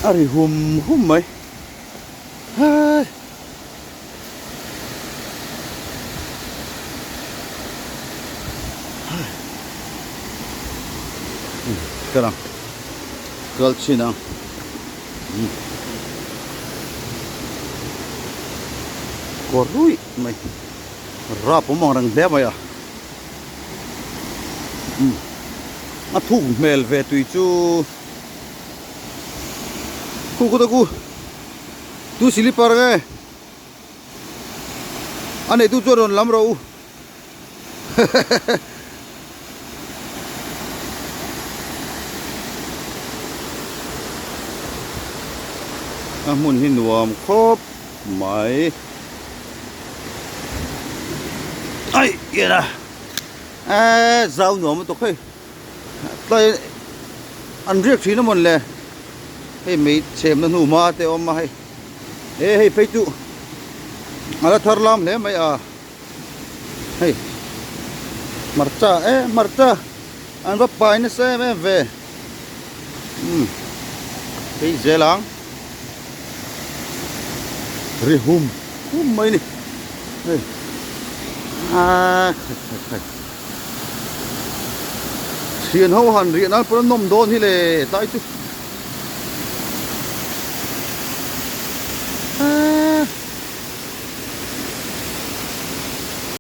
A ri hum hum mai hei. Kal ang kal chhin ang kawr ruih mai rap awm ang reng hle mai a a thuk hmel ve tui chu khu khu ta ku tu silipar nge a neitu chuan rawn lam rawh u. A hmun hi nuam khawp mai. Ai kian a eee zau nuam lutuk hei tlai an riak thin a mawn le hei mei chhemna hnu hma te a awm a hei e hei phei chu a la thar lam hle mai a. Hei hmarcha e hmarcha an va pai nasa em em ve umm phei zel ang ri hum hum mai ni hei ah khai khai khai thian ho han riah nan pawh a nawm dawn hi le tlai chu.